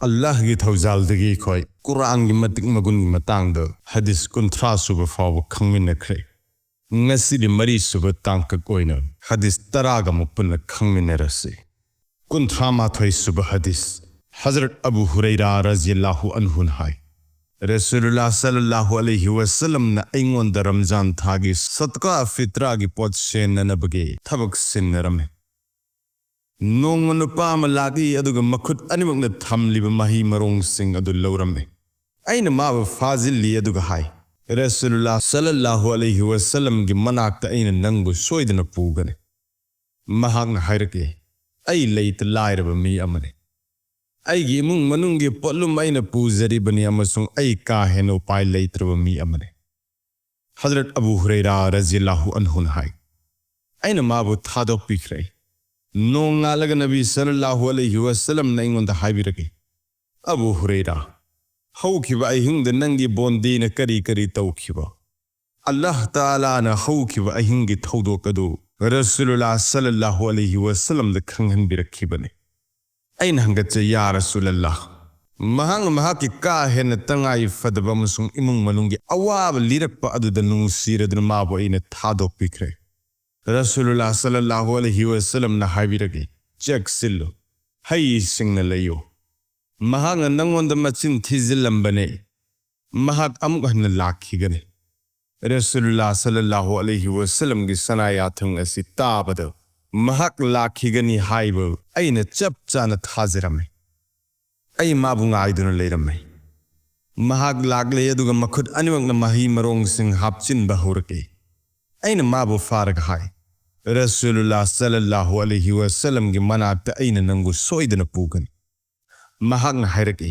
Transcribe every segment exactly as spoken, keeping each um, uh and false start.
ꯑꯜꯂꯥꯍꯒꯤ ꯊꯧꯖꯥꯜꯗꯒꯤ ꯑꯩꯈꯣꯏ ꯀꯨꯔꯥꯟꯒꯤ ꯃꯇꯤꯛ ꯃꯒꯨꯟꯒꯤ ꯃꯇꯥꯡꯗ ꯍꯗꯤꯁ ꯀꯨꯟꯊ꯭ꯔꯥ ꯁꯨꯕ ꯐꯥꯎꯕ ꯈꯪꯃꯤꯟꯅꯈ꯭ꯔꯦ꯫ ꯉꯁꯤꯗꯤ ꯃꯔꯤ ꯁꯨꯕ ꯇꯥꯡꯀꯛ ꯑꯣꯏꯅ ꯍꯗꯤꯁ ꯇꯔꯥꯒ ꯑꯃꯨꯛ ꯄꯨꯟꯅ ꯈꯪꯃꯤꯟꯅꯔꯁꯤ꯫ ꯀꯨꯟꯊ꯭ꯔꯥ ꯃꯥꯊꯣꯏ ꯁꯨꯕ ꯍꯗꯤꯁ꯫ ꯍꯖꯔꯠ ꯑꯕꯨ ꯍꯨꯔꯩꯔꯥ ꯔꯖꯤꯌꯜꯂꯥꯍꯨ ꯑꯟꯍꯨꯅ ꯍꯥꯏ, ꯔꯁꯨꯂꯨꯜꯂꯥꯍ ꯁꯜꯂꯜꯂꯥꯍꯨ ꯑꯂꯩꯍꯤ ꯋꯁꯜꯂꯝꯅ ꯑꯩꯉꯣꯟꯗ ꯔꯝꯖꯥꯟ ꯊꯥꯒꯤ ꯁꯗꯀꯥ ꯐꯤꯇ꯭ꯔꯥꯒꯤ ꯄꯣꯠ ꯁꯦꯟꯅꯅꯕꯒꯤ ꯊꯕꯛ ꯁꯤꯟꯅꯔꯝꯃꯤ꯫ ꯅꯣꯡꯃ ꯅꯨꯄꯥ ꯑꯃ ꯂꯥꯛꯏ, ꯑꯗꯨꯒ ꯃꯈꯨꯠ ꯑꯅꯤꯃꯛꯅ ꯊꯝꯂꯤꯕ ꯃꯍꯩ ꯃꯔꯣꯡꯁꯤꯡ ꯑꯗꯨ ꯂꯧꯔꯝꯃꯤ꯫ ꯑꯩꯅ ꯃꯥꯕꯨ ꯐꯥꯖꯤꯜꯂꯤ, ꯑꯗꯨꯒ ꯍꯥꯏ, ꯔꯁꯨꯂꯨꯜꯂꯥꯍ ꯁꯜꯂꯜꯂꯥꯍꯨ ꯑꯂꯩꯍꯤ ꯋꯁꯜꯂꯝꯒꯤ ꯃꯅꯥꯛꯇ ꯑꯩꯅ ꯅꯪꯕꯨ ꯁꯣꯏꯗꯅ ꯄꯨꯒꯅꯤ꯫ ꯃꯍꯥꯛꯅ ꯍꯥꯏꯔꯛꯏ, ꯑꯩ ꯂꯩꯇ ꯂꯥꯏꯔꯕ ꯃꯤ ꯑꯃꯅꯤ꯫ ꯑꯩꯒꯤ ꯏꯃꯨꯡ ꯃꯅꯨꯡꯒꯤ ꯄꯣꯠꯂꯨꯝ ꯑꯩꯅ ꯄꯨꯖꯔꯤꯕꯅꯤ ꯑꯃꯁꯨꯡ ꯑꯩ ꯀꯥ ꯍꯦꯟꯅ ꯎꯄꯥꯏ ꯂꯩꯇ꯭ꯔꯕ ꯃꯤ ꯑꯃꯅꯤ꯫ ꯍꯖꯔꯠ ꯑꯕꯨ ꯍꯨꯔꯩꯔꯥ ꯔꯖꯤꯌꯜꯂꯥꯍꯨ ꯑꯟꯍꯨꯅ ꯍꯥꯏ, ꯑꯩꯅ ꯃꯥꯕꯨ ꯊꯥꯗꯣꯛꯄꯤꯈ꯭ꯔꯦ꯫ ꯅꯣꯡꯉꯥꯜꯂꯒ ꯅꯕꯤ ꯁꯜꯂꯜꯂꯥꯍꯨ ꯑꯂꯩꯍꯤ ꯋꯁꯜꯂꯝꯅ ꯑꯩꯉꯣꯟꯗ ꯍꯥꯏꯕꯤꯔꯛꯏ, ꯑꯕꯨ ꯍꯨꯔꯩꯔꯥ, ꯍꯧꯈꯤꯕ ꯑꯍꯤꯡꯗ ꯅꯪꯒꯤ ꯕꯣꯟꯗꯤꯅ ꯀꯔꯤ ꯀꯔꯤ ꯇꯧꯈꯤꯕ? ꯑꯜꯂꯥꯍ ꯇꯥꯂꯥꯅ ꯍꯧꯈꯤꯕ ꯑꯍꯤꯡꯒꯤ ꯊꯧꯗꯣꯛ ꯑꯗꯨ ꯔꯁꯨꯂꯨꯜꯂꯥꯍ ꯁꯜꯂꯜꯂꯥꯍꯨ ꯑꯂꯩꯍꯤ ꯋꯁꯜꯂꯝꯗ ꯈꯪꯍꯟꯕꯤꯔꯛꯈꯤꯕꯅꯤ꯫ ꯑꯩꯅ ꯍꯪꯒꯠꯆꯩ, ꯌꯥ ꯔꯁꯨꯂꯜꯂꯥꯍ, ꯃꯍꯥꯛꯅ ꯃꯍꯥꯛꯀꯤ ꯀꯥ ꯍꯦꯟꯅ ꯇꯉꯥꯏ ꯐꯗꯕ ꯑꯃꯁꯨꯡ ꯏꯃꯨꯡ ꯃꯅꯨꯡꯒꯤ ꯑꯋꯥꯕ ꯂꯤꯔꯛꯄ ꯑꯗꯨꯗ ꯅꯨꯡꯁꯤꯔꯗꯨꯅ ꯃꯥꯕꯨ ꯑꯩꯅ ꯊꯥꯗꯣꯛꯄꯤꯈ꯭ꯔꯦ꯫ ꯔꯁꯨꯂꯨꯜꯂꯥꯍ ꯁꯜꯂꯜꯂꯥꯍꯨ ꯑꯂꯩꯍꯤ ꯋꯁꯜꯂꯝꯅ ꯍꯥꯏꯕꯤꯔꯛꯏ, ꯆꯦꯛꯁꯤꯜꯂꯨ, ꯍꯩꯁꯤꯡꯅ ꯂꯩꯌꯨ꯫ ꯃꯍꯥꯛꯅ ꯅꯪꯉꯣꯟꯗ ꯃꯆꯤꯟ ꯊꯤꯖꯤꯜꯂꯝꯕꯅꯦ꯫ ꯃꯍꯥꯛ ꯑꯃꯨꯛ ꯍꯟꯅ ꯂꯥꯛꯈꯤꯒꯅꯤ꯫ ꯔꯁꯨꯂꯨꯜꯂꯥꯍ ꯁꯜꯂꯜꯂꯥꯍꯨ ꯑꯂꯩꯍꯤ ꯋꯁꯜꯂꯝꯒꯤ ꯁꯅꯥ ꯌꯥꯊꯪ ꯑꯁꯤ ꯇꯥꯕꯗ ꯃꯍꯥꯛ ꯂꯥꯛꯈꯤꯒꯅꯤ ꯍꯥꯏꯕ ꯑꯩꯅ ꯆꯞ ꯆꯥꯅ ꯊꯥꯖꯔꯝꯃꯤ꯫ ꯑꯩ ꯃꯥꯕꯨ ꯉꯥꯏꯗꯨꯅ ꯂꯩꯔꯝꯃꯤ꯫ ꯃꯍꯥꯛ ꯂꯥꯛꯂꯦ, ꯑꯗꯨꯒ ꯃꯈꯨꯠ ꯑꯅꯤꯃꯛꯅ ꯃꯍꯩ ꯃꯔꯣꯡꯁꯤꯡ ꯍꯥꯞꯆꯤꯟꯕ ꯍꯧꯔꯛꯏ꯫ ꯑꯩꯅ ꯃꯥꯕꯨ ꯐꯥꯔꯒ ꯍꯥꯏ, ꯔꯁꯨꯂꯨꯜꯂꯥꯍ ꯁꯜꯂꯜꯂꯥꯍꯨ ꯑꯂꯩꯍꯤ ꯋꯁꯜꯂꯝꯒꯤ ꯃꯅꯥꯛꯇ ꯑꯩꯅ ꯅꯪꯕꯨ ꯁꯣꯏꯗꯅ ꯄꯨꯒꯅꯤ꯫ ꯃꯍꯥꯛꯅ ꯍꯥꯏꯔꯛꯏ,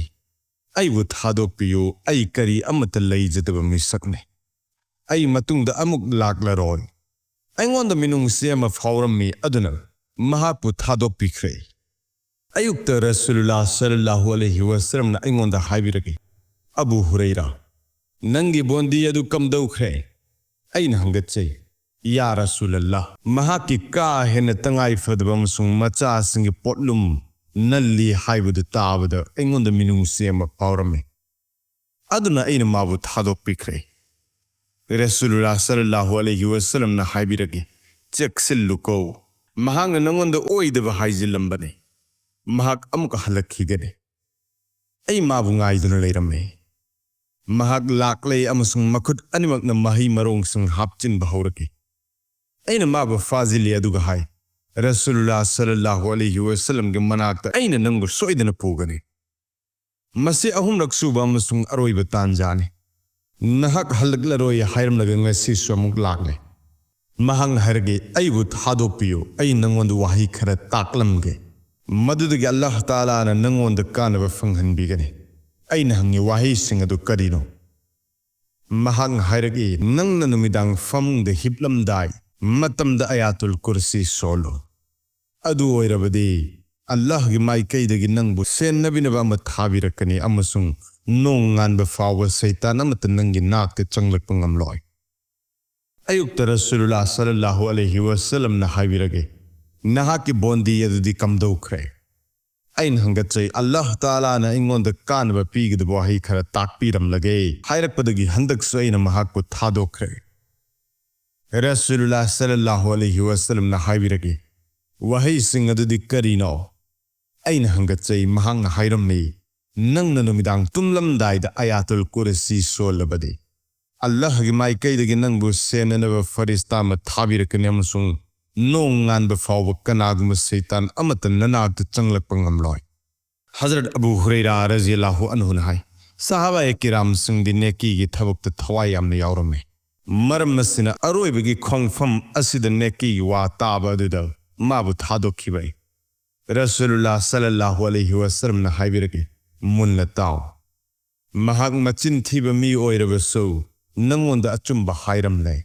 ꯑꯩꯕꯨ ꯊꯥꯗꯣꯛꯄꯤꯌꯨ, ꯑꯩ ꯀꯔꯤ ꯑꯃꯠꯇ ꯂꯩꯖꯗꯕ ꯃꯤꯁꯛꯅꯤ꯫ ꯑꯩ ꯃꯇꯨꯡꯗ ꯑꯃꯨꯛ ꯂꯥꯛꯂꯔꯣꯏ꯫ ꯑꯩꯉꯣꯟꯗ ꯃꯤꯅꯨꯡꯁꯤ ꯑꯃ ꯐꯥꯎꯔꯝꯃꯤ, ꯑꯗꯨꯅ ꯃꯍꯥꯛꯄꯨ ꯊꯥꯗꯣꯛꯄꯤꯈ꯭ꯔꯦ꯫ ꯑꯌꯨꯛꯇ ꯔꯁꯨꯂꯨꯜꯂꯥꯍ ꯁꯜꯂꯜꯂꯥꯍꯨ ꯑꯂꯩꯍꯤ ꯋꯁꯜꯂꯝꯅ ꯑꯩꯉꯣꯟꯗ ꯍꯥꯏꯕꯤꯔꯛꯏ, ꯑꯕꯨ ꯍꯨꯔꯩꯔꯥ, ꯅꯪꯒꯤ ꯕꯣꯟꯗꯤ ꯑꯗꯨ ꯀꯝꯗꯧꯈ꯭ꯔꯦ? ꯑꯩꯅ ꯍꯪꯒꯠꯆꯩ, ꯌꯥ ꯔꯁꯨꯂꯜꯂꯥꯍ, ꯃꯍꯥꯛꯀꯤ ꯀꯥ ꯍꯦꯟꯅ ꯇꯉꯥꯏ ꯐꯗꯕ ꯑꯃꯁꯨꯡ ꯃꯆꯥꯁꯤꯡꯒꯤ ꯄꯣꯠꯂꯨꯝ ꯅꯜꯂꯤ ꯍꯥꯏꯕꯗꯨ ꯇꯥꯕꯗ ꯑꯩꯉꯣꯟꯗ ꯃꯤꯅꯨꯡꯁꯤ ꯑꯃ ꯐꯥꯎꯔꯝꯃꯤ꯫ ꯑꯗꯨꯅ ꯑꯩꯅ ꯃꯥꯕꯨ ꯊꯥꯗꯣꯛꯄꯤꯈ꯭ꯔꯦ꯫ ꯔꯁꯨꯂꯨꯜꯂꯥꯍ ꯁꯜꯂꯜꯂꯥꯍꯨ ꯑꯂꯩꯍꯤ ꯋꯁꯜꯂꯝꯅ ꯍꯥꯏꯕꯤꯔꯛꯏ, "ꯆꯦꯛꯁꯤꯜꯂꯨꯀꯣ, ꯃꯍꯥꯛꯅ ꯅꯉꯣꯟꯗ ꯑꯣꯏꯗꯕ ꯍꯥꯏꯖꯤꯜꯂꯝꯕꯅꯤ꯫ ꯃꯍꯥꯛ ꯑꯃꯨꯛꯀ ꯍꯜꯂꯛꯈꯤꯒꯅꯤ꯫" ꯑꯩ ꯃꯥꯕꯨ ꯉꯥꯏꯗꯨꯅ ꯂꯩꯔꯝꯃꯤ꯫ ꯃꯍꯥꯛ ꯂꯥꯛꯂꯦ ꯑꯃꯁꯨꯡ ꯃꯈꯨꯠ ꯑꯅꯤꯃꯛꯅ ꯃꯍꯩ ꯃꯔꯣꯡꯁꯤꯡ ꯍꯥꯞꯆꯤꯟꯕ ꯍꯧꯔꯛꯏ꯫ ꯑꯩꯅ ꯃꯥꯕꯨ ꯐꯥꯖꯤꯜꯂꯤ ꯑꯗꯨꯒ ꯍꯥꯏ, "ꯔꯁꯨꯂꯨꯜꯂꯥꯍ ꯁꯜꯂꯜꯂꯥꯍꯨ ꯑꯂꯩꯍꯤ ꯋꯁꯜꯂꯝꯒꯤ ꯃꯅꯥꯛꯇ ꯑꯩꯅ ꯅꯪꯕꯨ ꯁꯣꯏꯗꯅ ꯄꯨꯒꯅꯤ꯫ ꯃꯁꯤ ꯑꯍꯨꯝꯂꯛ ꯁꯨꯕ ꯑꯃꯁꯨꯡ ꯑꯔꯣꯏꯕ ꯇꯥꯟꯖꯥꯅꯤ꯫ ꯅꯍꯥꯛ ꯍꯜꯂꯛꯂꯔꯣꯏ ꯍꯥꯏꯔꯝꯂꯒ ꯉꯁꯤꯁꯨ ꯑꯃꯨꯛ ꯂꯥꯛꯂꯦ꯫" ꯃꯍꯥꯛꯅ ꯍꯥꯏꯔꯛꯏ, "ꯑꯩꯕꯨ ꯊꯥꯗꯣꯛꯄꯤꯌꯨ, ꯑꯩ ꯅꯪꯉꯣꯟꯗ ꯋꯥꯍꯩ ꯈꯔ ꯇꯥꯛꯂꯝꯒꯦ꯫ ꯃꯗꯨꯗꯒꯤ ꯑꯜꯂꯥꯍ ꯇꯥꯂꯥꯅ ꯅꯪꯉꯣꯟꯗ ꯀꯥꯟꯅꯕ ꯐꯪꯍꯟꯕꯤꯒꯅꯤ꯫" ꯑꯩꯅ ꯍꯪꯉꯤ, "ꯋꯥꯍꯩꯁꯤꯡ ꯑꯗꯨ ꯀꯔꯤꯅꯣ?" ꯃꯍꯥꯛꯅ ꯍꯥꯏꯔꯛꯏ, "ꯅꯪꯅ ꯅꯨꯃꯤꯗꯥꯡ ꯐꯃꯨꯡꯗ ꯍꯤꯞꯂꯝꯗꯥꯏ ꯃꯇꯝꯗ ꯑꯌꯥꯇꯨꯜ ꯀꯨꯔꯁꯤ ꯁꯣꯜꯂꯨ꯫ ꯑꯗꯨ ꯑꯣꯏꯔꯕꯗꯤ ꯑꯜꯂꯥꯍꯒꯤ ꯃꯥꯏꯀꯩꯗꯒꯤ ꯅꯪꯕꯨ ꯁꯦꯟꯅꯕꯤꯅꯕ ꯑꯃ ꯊꯥꯕꯤꯔꯛꯀꯅꯤ ꯑꯃꯁꯨꯡ ꯅꯣꯡ ꯉꯥꯟꯕ ꯐꯥꯎꯕ ꯁꯩꯇꯥꯟ ꯑꯃꯠꯇ ꯅꯪꯒꯤ ꯅꯥꯛꯇ ꯆꯪꯂꯛꯄ ꯉꯝꯂꯣꯏ꯫" ꯑꯌꯨꯛꯇ ꯔꯁꯨꯂꯨꯜꯂꯥꯍ ꯁꯜꯂꯜꯂꯥꯍꯨ ꯑꯂꯩꯍꯤ ꯋꯁꯜꯂꯝꯅ ꯍꯥꯏꯕꯤꯔꯛꯏ, "ꯅꯍꯥꯛꯀꯤ ꯕꯣꯟꯗꯤ ꯑꯗꯨꯗꯤ ꯀꯝꯗꯧꯈ꯭ꯔꯦ?" ꯑꯩꯅ ꯍꯪꯒꯠꯆꯩ, "ꯑꯜꯂꯥꯍ ꯇꯥꯂꯥꯅ ꯑꯩꯉꯣꯟꯗ ꯀꯥꯟꯅꯕ ꯄꯤꯒꯗꯕ ꯋꯥꯍꯩ ꯈꯔ ꯇꯥꯛꯄꯤꯔꯝꯂꯒꯦ" ꯍꯥꯏꯔꯛꯄꯗꯒꯤ ꯍꯟꯗꯛꯁꯨ ꯑꯩꯅ ꯃꯍꯥꯛꯄꯨ ꯊꯥꯗꯣꯛꯈ꯭ꯔꯦ꯫ ꯔꯁꯨꯂꯨꯜꯂꯥꯍ ꯁꯜꯂꯜꯂꯥꯍꯨ ꯑꯂꯩꯍꯤ ꯋꯁꯜꯂꯝꯅ ꯍꯥꯏꯕꯤꯔꯛꯏ, "ꯋꯥꯍꯩꯁꯤꯡ ꯑꯗꯨꯗꯤ ꯀꯔꯤꯅꯣ?" ꯑꯩꯅ ꯍꯪꯒꯠꯆꯩ, ꯃꯍꯥꯛꯅ ꯍꯥꯏꯔꯝꯃꯤ, "ꯅꯪꯅ ꯅꯨꯃꯤꯗꯥꯡ ꯇꯨꯝꯂꯝꯗꯥꯏꯗ ꯑꯌꯥꯇꯨꯜ ꯀꯨꯔꯁꯤ ꯁꯣꯜꯂꯕꯗꯤ ꯑꯜꯂꯥꯍꯒꯤ ꯃꯥꯏꯀꯩꯗꯒꯤ ꯅꯪꯕꯨ ꯁꯦꯟꯅꯅꯕ ꯐꯔꯤꯁꯇꯥ ꯑꯃ ꯊꯥꯕꯤꯔꯛꯀꯅꯤ ꯑꯃꯁꯨꯡ ꯅꯣꯡ ꯉꯥꯟꯕ ꯐꯥꯎꯕ ꯀꯅꯥꯒꯨꯝꯕ ꯁꯩꯇꯥꯟ ꯑꯃꯠꯇ ꯅꯅꯥꯛꯇ ꯆꯪꯂꯛꯄ ꯉꯝꯂꯣꯏ꯫" ꯍꯖꯔꯠ ꯑꯕꯨ ꯍꯨꯔꯩꯔꯥ ꯔꯖꯤꯌꯜꯂꯥꯍꯨ ꯑꯟꯍꯨꯅ ꯍꯥꯏ, "ꯁꯍꯥꯕꯥꯌꯦ ꯀꯤꯔꯥꯝꯁꯤꯡꯗꯤ ꯅꯦꯀꯤꯒꯤ ꯊꯕꯛꯇ ꯊꯋꯥꯏ ꯌꯥꯝꯅ ꯌꯥꯎꯔꯝꯃꯤ꯫ ꯃꯔꯝ ꯑꯁꯤꯅ ꯑꯔꯣꯏꯕꯒꯤ ꯈꯣꯡꯐꯝ ꯑꯁꯤꯗ ꯅꯦꯀꯤꯒꯤ ꯋꯥ ꯇꯥꯕ ꯑꯗꯨꯗ ꯃꯥꯕꯨ ꯊꯥꯗꯣꯛꯈꯤꯕ ꯑꯩ꯫" ꯔꯁꯨꯂꯨꯜꯂꯥꯍ ꯁꯜꯂꯜꯂꯥꯍꯨ ꯑꯂꯩꯍꯤ ꯋꯁꯜꯂꯝꯅ ꯍꯥꯏꯕꯤꯔꯛꯏ, "ꯃꯨꯟꯅ ꯇꯥꯎ꯫ ꯃꯍꯥꯛ ꯃꯆꯤꯟ ꯊꯤꯕ ꯃꯤ ꯑꯣꯏꯔꯕꯁꯨ ꯅꯪꯉꯣꯟꯗ ꯑꯆꯨꯝꯕ ꯍꯥꯏꯔꯝꯂꯦ꯫"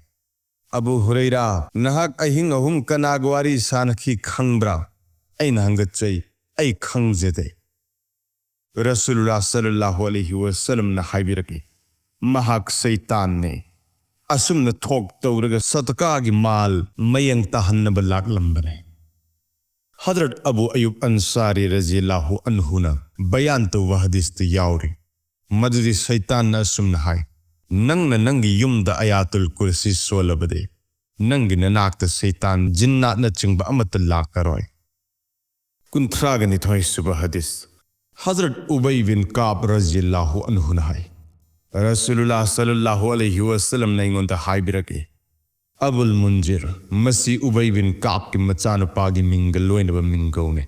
"ꯑꯕꯨ ꯍꯨꯔꯩꯔꯥ, ꯅꯍꯥꯛ ꯑꯍꯤꯡ ꯑꯍꯨꯝ ꯀꯅꯥꯒ ꯋꯥꯔꯤ ꯁꯥꯅꯈꯤ ꯈꯪꯕ꯭ꯔꯥ?" ꯑꯩꯅ ꯍꯪꯒꯠꯆꯩ, "ꯑꯩ ꯈꯪꯖꯗꯦ꯫" ꯔꯁꯨꯂꯨꯜꯂꯥꯍ ꯁꯜꯂꯜꯂꯥꯍꯨ ꯑꯂꯩꯍꯤ ꯋꯁꯜꯂꯝꯅ ꯍꯥꯏꯕꯤꯔꯛꯏ, "ꯃꯍꯥꯛ ꯁꯩꯇꯥꯟꯅꯤ꯫ ꯑꯁꯨꯝꯅ ꯊꯣꯛ ꯇꯧꯔꯒ ꯁꯗꯀꯥꯒꯤ ꯃꯥꯜ ꯃꯌꯦꯡ ꯇꯥꯍꯟꯅꯕ ꯂꯥꯛꯂꯝꯕꯅꯤ꯫" ꯍꯖꯔꯠ ꯑꯕꯨ ꯑꯌꯨꯕ ꯑꯟꯁꯥꯔꯤ ꯔꯖꯤꯌꯜꯂꯥꯍꯨ ꯑꯟꯍꯨꯅ ꯕꯌꯥꯟ ꯇꯧꯕ ꯍꯗꯤꯁꯇ ꯌꯥꯎꯔꯤ꯫ ꯃꯗꯨꯗꯤ ꯁꯩꯇꯥꯟꯅ ꯑꯁꯨꯝꯅ ꯍꯥꯏ, "ꯅꯪꯅ ꯅꯪꯒꯤ ꯌꯨꯝꯗ ꯑꯌꯥꯇꯨꯜ ꯀꯨꯔꯁꯤ ꯁꯣꯜꯂꯕꯗꯤ, ꯅꯪꯒꯤ ꯅꯅꯥꯛꯇ ꯁꯩꯇꯥꯟ, ꯖꯤꯟꯅꯥꯠꯅꯆꯤꯡꯕ ꯑꯃꯠꯇ ꯂꯥꯛꯂꯔꯣꯏ"꯫ ꯀꯨꯟꯊ꯭ꯔꯥꯒ ꯅꯤꯊꯣꯏ ꯁꯨꯕ ꯍꯗꯤꯁ꯫ ꯍꯖꯔꯠ ꯎꯕꯩ ꯕꯤꯟ ꯀꯥꯕ ꯔꯖꯤꯌꯜꯂꯥꯍꯨ ꯑꯟꯍꯨꯅ ꯍꯥꯏ, ꯔꯁꯨꯂꯨꯜꯂꯥꯍ ꯁꯜꯂꯜꯂꯥꯍꯨ ꯑꯂꯩꯍꯤ ꯋꯁꯜꯂꯝꯅ ꯑꯩꯉꯣꯟꯗ ꯍꯥꯏꯕꯤꯔꯛꯏ, "ꯑꯕꯨꯜ ꯃꯨꯟꯖꯤꯔ, ꯃꯁꯤ ꯎꯕꯩ ꯕꯤꯟ ꯀꯥꯕꯀꯤ ꯃꯆꯥꯅꯨꯄꯥꯒꯤ ꯃꯤꯡꯒ ꯂꯣꯏꯅꯕ ꯃꯤꯡꯒꯧꯅꯤ꯫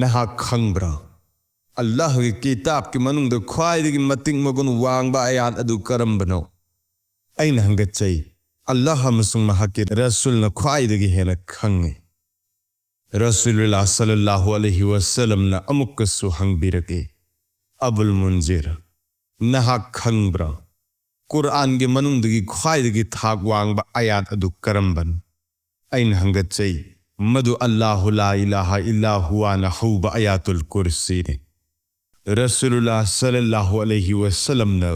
ꯅꯍꯥꯛ ꯈꯪꯕ꯭ꯔꯥ? ꯑꯜꯂꯥꯍꯒꯤ ꯀꯤꯇꯥꯕꯀꯤ ꯃꯅꯨꯡꯗ ꯈ꯭ꯋꯥꯏꯗꯒꯤ ꯃꯇꯤꯛ ꯃꯒꯨꯟ ꯋꯥꯡꯕ ꯑꯌꯥꯠ ꯑꯗꯨ ꯀꯔꯝꯕꯅꯣ?" ꯑꯩꯅ ꯍꯪꯒꯠꯆꯩ, "ꯑꯜꯂꯥꯍ ꯑꯃꯁꯨꯡ ꯃꯍꯥꯛꯀꯤ ꯔꯁꯨꯜꯅ ꯈ꯭ꯋꯥꯏꯗꯒꯤ ꯍꯦꯟꯅ ꯈꯪꯏ"꯫ ꯔꯁꯨꯂꯨꯜꯂꯥꯍ ꯁꯜꯂꯜꯂꯥꯍꯨ ꯑꯂꯩꯍꯤ ꯋꯁꯜꯂꯝꯅ ꯑꯃꯨꯛꯀꯁꯨ ꯍꯪꯕꯤꯔꯛꯏ, "ꯑꯕꯨꯜ ꯃꯨꯟꯖꯤꯔ, ꯅꯍꯥꯛ ꯈꯪꯕ꯭ꯔꯥ? ꯀꯨꯔꯑꯥꯟꯒꯤ ꯃꯅꯨꯡꯗꯒꯤ ꯈ꯭ꯋꯥꯏꯗꯒꯤ ꯊꯥꯛ ꯋꯥꯡꯕ ꯑꯌꯥꯠ ꯑꯗꯨ ꯀꯔꯝꯕꯅꯣ?" ꯑꯩꯅ ꯍꯪꯒꯠꯆꯩ, "ꯃꯗꯨ ꯑꯜꯂꯥꯍꯨ ꯂꯥ ꯏꯂꯥꯍ ꯏꯜꯂꯥ ꯍꯨꯋꯥꯅ ꯍꯧꯕ ꯑꯌꯥꯇꯨꯜ ꯀꯨꯔꯁꯤꯅꯤ"꯫ ꯔꯁꯨꯂꯨꯜꯂꯥꯍ ꯁꯜꯂꯜꯂꯥꯍꯨ ꯑꯂꯩꯍꯤ ꯋꯁꯜꯂꯝꯅ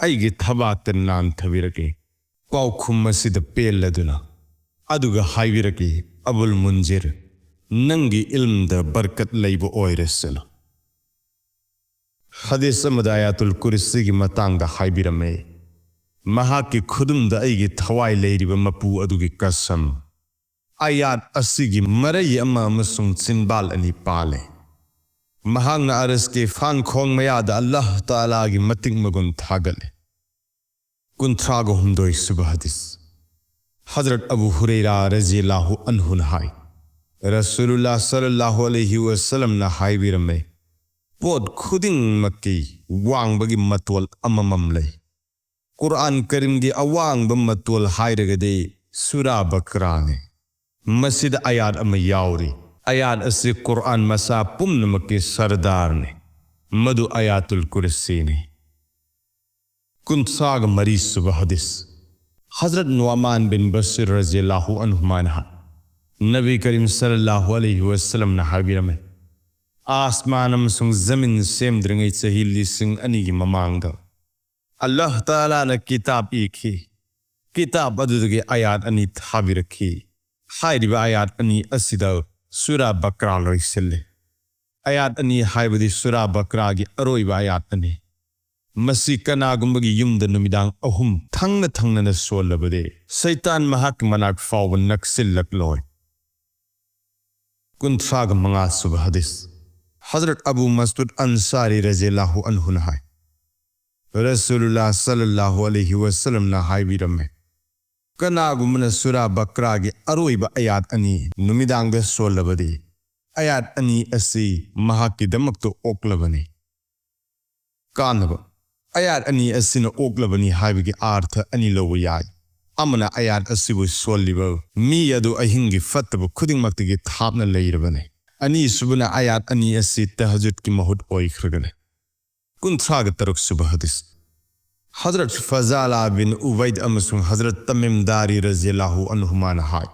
ꯑꯩꯒꯤ ꯊꯕꯥꯛꯇ ꯅꯥꯟꯊꯕꯤꯔꯛꯏ꯫ ꯄꯥꯎꯈꯨꯝ ꯑꯁꯤꯗ ꯄꯦꯜꯂꯗꯨꯅ ꯑꯗꯨꯒ ꯍꯥꯏꯕꯤꯔꯛꯏ, "ꯑꯕꯨꯜ ꯃꯨꯟꯖꯤꯔ, ꯅꯪꯒꯤ ꯏꯜꯝꯗ ꯕꯔꯀꯠ ꯂꯩꯕ ꯑꯣꯏꯔꯁꯅꯨ"꯫ ꯍꯗꯤꯁ ꯑꯃꯗ ꯑꯌꯥꯇꯨꯜ ꯀꯨꯔꯁꯤꯒꯤ ꯃꯇꯥꯡꯗ ꯍꯥꯏꯕꯤꯔꯝꯃꯦ, "ꯃꯍꯥꯛꯀꯤ ꯈꯨꯗꯨꯝꯗ ꯑꯩꯒꯤ ꯊꯋꯥꯏ ꯂꯩꯔꯤꯕ ꯃꯄꯨ ꯑꯗꯨꯒꯤ ꯀꯁꯝ, ꯑꯌꯥꯠ ꯑꯁꯤꯒꯤ ꯃꯔꯩ ꯑꯃ ꯑꯃꯁꯨꯡ ꯆꯤꯟꯕꯥꯜ ꯑꯅꯤ ꯄꯥꯜꯂꯦ꯫ ꯃꯍꯥꯛꯅ ꯑꯔꯁꯀꯤ ꯐꯥꯟꯈꯣꯡ ꯃꯌꯥꯗ ꯑꯜꯂꯥꯍ ꯇꯥꯂꯥꯒꯤ ꯃꯇꯤꯛ ꯃꯒꯨꯟ ꯊꯥꯒꯠꯂꯦ"꯫ ꯀꯨꯟꯊ꯭ꯔꯥꯒ ꯍꯨꯝꯗꯣꯏ ꯁꯨꯕ ꯍꯗꯤꯁ꯫ ꯍꯖꯔꯠ ꯑꯕꯨ ꯍꯨꯔꯩꯔꯥ ꯔꯖꯤꯌꯜꯂꯥꯍꯨ ꯑꯟꯍꯨꯅ ꯍꯥꯏ, ꯔꯁꯨꯂꯨꯜꯂꯥꯍ ꯁꯜꯂꯜꯂꯥꯍꯨ ꯑꯂꯩꯍꯤ ꯋꯁꯜꯂꯝꯅ ꯍꯥꯏꯕꯤꯔꯝꯃꯦ, "ꯄꯣꯠ ꯈꯨꯗꯤꯡꯃꯛꯀꯤ ꯋꯥꯡꯕꯒꯤ ꯃꯇꯣꯜ ꯑꯃꯃꯝ ꯂꯩ꯫ ꯀꯨꯔꯑꯥꯟ ꯀꯔꯤꯝꯒꯤ ꯑꯋꯥꯡꯕ ꯃꯇꯣꯜ ꯍꯥꯏꯔꯒꯗꯤ ꯁꯨꯔꯥ ꯕꯀꯔꯥꯅꯤ꯫ ꯃꯁꯤꯗ ꯑꯌꯥꯠ ꯑꯃ ꯌꯥꯎꯔꯤ꯫ ꯑꯌꯥꯠ ꯑꯁꯤ ꯀꯨꯔꯑꯥꯟ ꯃꯆꯥ ꯄꯨꯝꯅꯃꯛꯀꯤ ꯁꯔꯗꯥꯔꯅꯤ꯫ ꯃꯗꯨ ꯑꯌꯥꯇꯨꯜ ꯀꯨꯔꯁꯤꯅꯤ"꯫ ꯀꯨꯟꯊ꯭ꯔꯥꯒ ꯃꯔꯤ ꯁꯨꯕ ꯍꯗꯤꯁ꯫ ꯍꯖꯔꯠ ꯅꯨꯑꯃꯥꯟ ꯕꯤꯟ ꯕꯁꯤꯔ ꯔꯖꯤꯌꯜꯂꯥꯍꯨ ꯑꯟꯍꯨꯃꯥꯅ ꯍꯥꯏ, ꯅꯕꯤ ꯀꯔꯤꯝ ꯁꯜꯂꯜꯂꯥꯍꯨ ꯑꯂꯩꯍꯤ ꯋꯁꯜꯂꯝꯅ ꯍꯥꯏꯕꯤꯔꯝꯃꯤ, "ꯑꯥꯁꯃꯥꯟ ꯑꯃꯁꯨꯡ ꯖꯃꯤꯟ ꯁꯦꯝꯗ꯭ꯔꯤꯉꯩ ꯆꯍꯤ ꯂꯤꯁꯤꯡ ꯑꯅꯤꯒꯤ ꯃꯃꯥꯡꯗ ꯑꯜꯂꯥꯍ ꯇꯥꯂꯥꯅ ꯀꯤꯇꯥꯕ ꯏꯈꯤ꯫ ꯀꯤꯇꯥꯕ ꯑꯗꯨꯗꯒꯤ ꯑꯌꯥꯠ ꯑꯅꯤ ꯊꯥꯕꯤꯔꯛꯈꯤ꯫ ꯍꯥꯏꯔꯤꯕ ꯑꯌꯥꯠ ꯑꯅꯤ ꯑꯁꯤꯗ ꯁꯨꯔꯥ ꯕꯀ꯭ꯔꯥ ꯂꯣꯏꯁꯤꯜꯂꯤ꯫ ꯑꯌꯥꯠ ꯑꯅꯤ ꯍꯥꯏꯕꯗꯤ ꯁꯨꯔꯥ ꯕꯀ꯭ꯔꯥꯒꯤ ꯑꯔꯣꯏꯕ ꯑꯌꯥꯠ ꯑꯅꯤ꯫ ꯃꯁꯤ ꯀꯅꯥꯒꯨꯝꯕꯒꯤ ꯌꯨꯝꯗ ꯅꯨꯃꯤꯗꯥꯡ ꯑꯍꯨꯝ ꯊꯪꯅ ꯊꯪꯅꯅ ꯁꯣꯜꯂꯕꯗꯤ, ꯁꯩꯇꯥꯟ ꯃꯍꯥꯛꯀꯤ ꯃꯅꯥꯛ ꯐꯥꯎꯕ ꯅꯛꯁꯤꯜꯂꯛꯂꯣꯏ꯫ ꯀꯨꯟꯊ꯭ꯔꯥꯒ ꯃꯉꯥ ꯁꯨꯕ ꯍꯗꯤꯁ꯫ ꯍꯖꯔꯠ ꯑꯕꯨ ꯃꯁꯎꯗ ꯑꯟꯁꯥꯔꯤ ꯔꯖꯤꯌꯜꯂꯥꯍꯨ ꯑꯟꯍꯨꯅ ꯍꯥꯏ, ꯔꯁꯨꯂꯨꯜꯂꯥꯍ ꯁꯜꯂꯜꯂꯥꯍꯨ ꯑꯂꯩꯍꯤ ꯋꯁꯜꯂꯝꯅ ꯍꯥꯏꯕꯤꯔꯝꯃꯤ, ꯀꯅꯥꯒꯨꯝꯕꯅ ꯁꯨꯔꯥ ꯕꯀ꯭ꯔꯥꯒꯤ ꯑꯔꯣꯏꯕ ꯑꯌꯥꯠ ꯑꯅꯤ ꯅꯨꯃꯤꯗꯥꯡꯗ ꯁꯣꯜꯂꯕꯗꯤ, ꯑꯌꯥꯠ ꯑꯅꯤ ꯑꯁꯤ ꯃꯍꯥꯛꯀꯤꯗꯃꯛꯇ ꯑꯣꯛꯂꯕꯅꯤ꯫ ꯀꯥꯟꯅꯕ꯫ ꯑꯌꯥꯠ ꯑꯅꯤ ꯑꯁꯤꯅ ꯑꯣꯛꯂꯕꯅꯤ ꯍꯥꯏꯕꯒꯤ ꯑꯥꯔꯊ ꯑꯅꯤ ꯂꯧꯕ ꯌꯥꯏ꯫ ꯑꯃꯅ, ꯑꯌꯥꯠ ꯑꯁꯤꯕꯨ ꯁꯣꯜꯂꯤꯕ ꯃꯤ ꯑꯗꯨ ꯑꯍꯤꯡꯒꯤ ꯐꯠꯇꯕ ꯈꯨꯗꯤꯡꯃꯛꯇꯒꯤ ꯊꯥꯞꯅ ꯂꯩꯔꯕꯅꯤ꯫ ꯑꯅꯤꯁꯨꯕꯅ, ꯑꯌꯥꯠ ꯑꯅꯤ ꯑꯁꯤ ꯇꯍꯖꯨꯗꯀꯤ ꯃꯍꯨꯠ ꯑꯣꯏꯈ꯭ꯔꯒꯅꯤ꯫ ꯀꯨꯟꯊ꯭ꯔꯥꯒ ꯇꯔꯨꯛ ꯁꯨꯕ ꯍꯗꯤꯁ꯫ ꯍꯖꯔꯠ ꯐꯖꯥꯂꯥ ꯕꯤꯟ ꯎꯕꯩꯗ ꯑꯃꯁꯨꯡ ꯍꯖꯔꯠ ꯇꯃꯤꯝ ꯗꯥꯔꯤ ꯔꯖꯤꯌꯜꯂꯥꯍꯨ ꯑꯟꯍꯨꯃꯥꯅ ꯍꯥꯏ,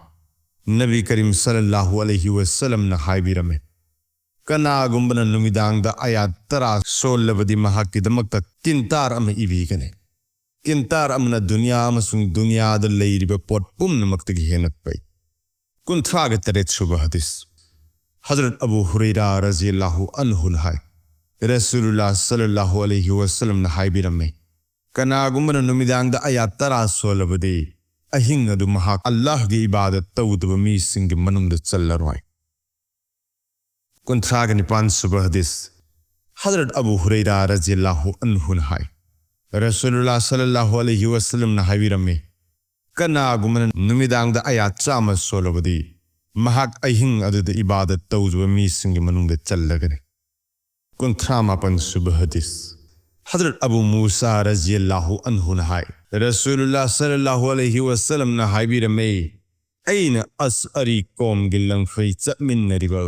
ꯅꯕꯤ ꯀꯔꯤꯝ ꯁꯜꯂꯜꯂꯥꯍꯨ ꯑꯂꯩꯍꯤ ꯋꯁꯜꯂꯝꯅ ꯍꯥꯏꯕꯤꯔꯝꯃꯤ, ꯀꯅꯥꯒꯨꯝꯕꯅ ꯅꯨꯃꯤꯗꯥꯡꯗ ꯑꯌꯥꯠ ꯇꯔꯥ ꯁꯣꯜꯂꯕꯗꯤ ꯃꯍꯥꯛꯀꯤꯗꯃꯛꯇ ꯀꯤꯟꯇꯥꯔ ꯑꯃ ꯏꯕꯤꯒꯅꯤ꯫ ꯀꯤꯟꯇꯥꯔ ꯑꯃꯅ ꯗꯨꯅꯤꯌꯥ ꯑꯃꯁꯨꯡ ꯗꯨꯅꯤꯌꯥꯗ ꯂꯩꯔꯤꯕ ꯄꯣꯠ ꯄꯨꯝꯅꯃꯛꯇꯒꯤ ꯍꯦꯟꯅ ꯐꯩ꯫ ꯀꯨꯟꯊ꯭ꯔꯥꯒ ꯇꯔꯦꯠ ꯁꯨꯕ ꯍꯗꯤꯁ꯫ ꯍꯖꯔꯠ ꯑꯕꯨ ꯍꯨꯔꯩꯔꯥ ꯔꯖꯤꯌꯜꯂꯥꯍꯨ ꯑꯟꯍꯨꯅ ꯍꯥꯏ, ꯔꯁꯨꯂꯨꯜꯂꯥꯍ ꯁꯜꯂꯜꯂꯥꯍꯨ ꯑꯂꯩꯍꯤ ꯋꯁꯜꯂꯝꯅ ꯍꯥꯏꯕꯤꯔꯝꯃꯤ, ꯀꯅꯥꯒꯨꯝꯕꯅ ꯅꯨꯃꯤꯗꯥꯡꯗ ꯑꯌꯥꯠ ꯇꯔꯥ ꯁꯣꯜꯂꯕꯗꯤ, ꯑꯍꯤꯡ ꯑꯗꯨ ꯃꯍꯥꯛ ꯑꯜꯂꯥꯍꯒꯤ ꯏꯕꯥꯗꯠ ꯇꯧꯗꯕ ꯃꯤꯁꯤꯡꯒꯤ ꯃꯅꯨꯡꯗ ꯆꯜꯂꯔꯣꯏ꯫ ꯀꯨꯟꯊ꯭ꯔꯥꯒ ꯅꯤꯄꯥꯟ ꯁꯨꯕ ꯍꯗꯤꯁ꯫ ꯍꯖꯔꯠ ꯑꯕꯨ ꯍꯨꯔꯩꯔꯥ ꯔꯖꯤꯌꯜꯂꯥꯍꯨ ꯑꯟꯍꯨꯅ ꯍꯥꯏ, ꯔꯁꯨꯂꯨꯜꯂꯥꯍ ꯁꯜꯂꯜꯂꯥꯍꯨ ꯑꯂꯩꯍꯤ ꯋꯁꯜꯂꯝꯅ ꯍꯥꯏꯕꯤꯔꯝꯃꯤ, ꯀꯅꯥꯒꯨꯝꯕꯅ ꯅꯨꯃꯤꯗꯥꯡꯗ ꯑꯌꯥꯠ ꯆꯥꯝꯃ ꯁꯣꯜꯂꯕꯗꯤ, ꯃꯍꯥꯛ ꯑꯍꯤꯡ ꯑꯗꯨꯗ ꯏꯕꯥꯗꯠ ꯇꯧꯗꯕ ꯃꯤꯁꯤꯡꯒꯤ ꯃꯅꯨꯡꯗ ꯆꯜꯂꯒꯅꯤ꯫ ꯀꯨꯟꯊ꯭ꯔꯥ ꯃꯥꯄꯟ ꯁꯨꯕ ꯍꯗꯤꯁ꯫ ꯍꯖꯔꯠ ꯑꯕꯨ ꯃꯨꯁꯥ ꯔꯖꯤꯌꯜꯂꯥꯍꯨ ꯑꯟꯍꯨꯅ ꯍꯥꯏ, ꯔꯁꯨꯂꯨꯜꯂꯥꯍ ꯁꯜꯂꯜꯂꯥꯍꯨ ꯑꯂꯩꯍꯤ ꯋꯁꯜꯂꯝꯅ ꯍꯥꯏꯕꯤꯔꯝꯃꯤ, ꯑꯩꯅ ꯑꯁꯑꯔꯤ ꯀꯣꯝꯒꯤ ꯂꯪꯐꯩ ꯆꯠꯃꯤꯟꯅꯔꯤꯕ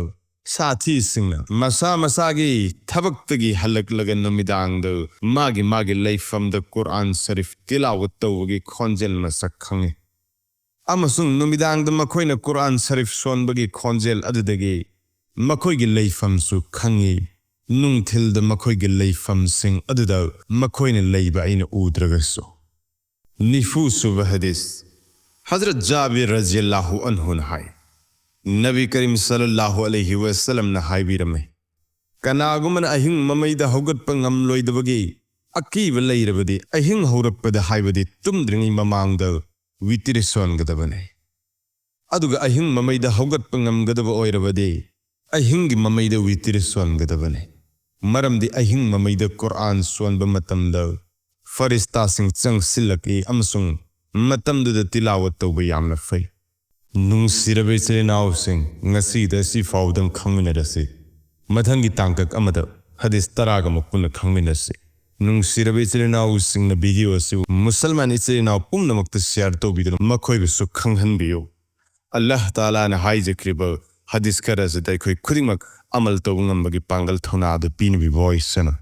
ꯁꯥꯊꯤꯁꯤꯡꯅ ꯃꯁꯥ ꯃꯁꯥꯒꯤ ꯊꯕꯛꯇꯒꯤ ꯍꯜꯂꯛꯂꯒ ꯅꯨꯃꯤꯗꯥꯡꯗ ꯃꯥꯒꯤ ꯃꯥꯒꯤ ꯂꯩꯐꯝꯗ ꯀꯨꯔꯑꯥꯟ ꯁꯔꯤꯐ ꯇꯤꯂꯥꯋꯠ ꯇꯧꯕꯒꯤ ꯈꯣꯟꯖꯦꯜ ꯃꯁꯛ ꯈꯪꯉꯤ꯫ ꯑꯃꯁꯨꯡ ꯅꯨꯃꯤꯗꯥꯡꯗ ꯃꯈꯣꯏꯅ ꯀꯨꯔꯑꯥꯟ ꯁꯔꯤꯐ ꯁꯣꯟꯕꯒꯤ ꯈꯣꯟꯖꯦꯜ ꯑꯗꯨꯗꯒꯤ ꯃꯈꯣꯏꯒꯤ ꯂꯩꯐꯝꯁꯨ ꯈꯪꯉꯤ꯫ ꯅꯨꯡꯊꯤꯜꯗ ꯃꯈꯣꯏꯒꯤ ꯂꯩꯐꯝꯁꯤꯡ ꯑꯗꯨꯗ ꯃꯈꯣꯏꯅ ꯂꯩꯕ ꯑꯩꯅ ꯎꯗ꯭ꯔꯒꯁꯨ꯫ ꯅꯤꯐꯨ ꯁꯨꯕ ꯍꯗꯤꯁ꯫ ꯍꯖꯔꯠ ꯖꯥꯕꯤꯔ ꯔꯖꯤꯌꯜꯂꯥꯍꯨ ꯑꯟꯍꯨꯅ ꯍꯥꯏ, ꯅꯕꯤ ꯀꯔꯤꯝ ꯁꯜꯂꯜꯂꯥꯍꯨ ꯑꯂꯩꯍꯤ ꯋꯁꯜꯂꯝꯅ ꯍꯥꯏꯕꯤꯔꯝꯃꯤ, "ꯀꯅꯥꯒꯨꯝꯕꯅ ꯑꯍꯤꯡ ꯃꯃꯩꯗ ꯍꯧꯒꯠꯄ ꯉꯝꯂꯣꯏꯗꯕꯒꯤ ꯑꯀꯤꯕ ꯂꯩꯔꯕꯗꯤ, ꯑꯍꯤꯡ ꯍꯧꯔꯛꯄꯗ ꯍꯥꯏꯕꯗꯤ ꯇꯨꯝꯗ꯭ꯔꯤꯉꯩ ꯃꯃꯥꯡꯗ ꯋꯤꯇꯤꯔ ꯁꯣꯟꯒꯗꯕꯅꯤ꯫ ꯑꯗꯨꯒ ꯑꯍꯤꯡ ꯃꯃꯩꯗ ꯍꯧꯒꯠꯄ ꯉꯝꯒꯗꯕ ꯑꯣꯏꯔꯕꯗꯤ, ꯑꯍꯤꯡꯒꯤ ꯃꯃꯩꯗ ꯋꯤꯇꯤꯔ ꯁꯣꯟꯒꯗꯕꯅꯤ꯫ ꯃꯔꯝꯗꯤ ꯑꯍꯤꯡ ꯃꯃꯩꯗ ꯀꯨꯔꯥꯟ ꯁꯣꯟꯕ ꯃꯇꯝꯗ ꯐꯔꯤꯁꯇꯥꯁꯤꯡ ꯆꯪꯁꯤꯜꯂꯛꯏ ꯑꯃꯁꯨꯡ ꯃꯇꯝꯗꯨꯗ ꯇꯤꯂꯥꯋꯠ ꯇꯧꯕ ꯌꯥꯝꯅ ꯐꯩ"꯫ ꯅꯨꯡꯁꯤꯔꯕ ꯏꯆꯤꯜ ꯏꯅꯥꯎꯁꯤꯡ, ꯉꯁꯤꯗ ꯑꯁꯤ ꯐꯥꯎꯕꯗꯪ ꯈꯪꯃꯤꯟꯅꯔꯁꯤ꯫ ꯃꯊꯪꯒꯤ ꯇꯥꯡꯀꯛ ꯑꯃꯗ ꯍꯗꯤꯁ ꯇꯔꯥꯒ ꯑꯃꯨꯛ ꯄꯨꯟꯅ ꯈꯪꯃꯤꯟꯅꯁꯤ꯫ ꯅꯨꯡꯁꯤꯔꯕ ꯏꯆꯤꯜ ꯏꯅꯥꯎꯁꯤꯡꯅ ꯚꯤꯗꯤꯑꯣ ꯑꯁꯤꯕꯨ ꯃꯨꯁꯜꯃꯥꯟ ꯏꯆꯤꯜ ꯏꯅꯥꯎ ꯄꯨꯝꯅꯃꯛꯇ ꯁꯤꯌꯥꯔ ꯇꯧꯕꯤꯗꯨꯅ ꯃꯈꯣꯏꯕꯨꯁꯨ ꯈꯪꯍꯟꯕꯤꯌꯨ꯫ ꯑꯜꯂꯥꯍ ꯇꯥꯂꯥꯅ ꯍꯥꯏꯖꯈ꯭ꯔꯤꯕ ꯍꯗꯤꯁ ꯈꯔ ꯑꯁꯤꯗ ꯑꯩꯈꯣꯏ ꯈꯨꯗꯤꯡꯃꯛ ꯑꯃꯜ ꯇꯧꯕ ꯉꯝꯕꯒꯤ ꯄꯥꯡꯒꯜ ꯊꯧꯅꯥ ꯑꯗꯨ ꯄꯤꯅꯕꯤꯕ ꯑꯣꯏꯁꯅꯨ꯫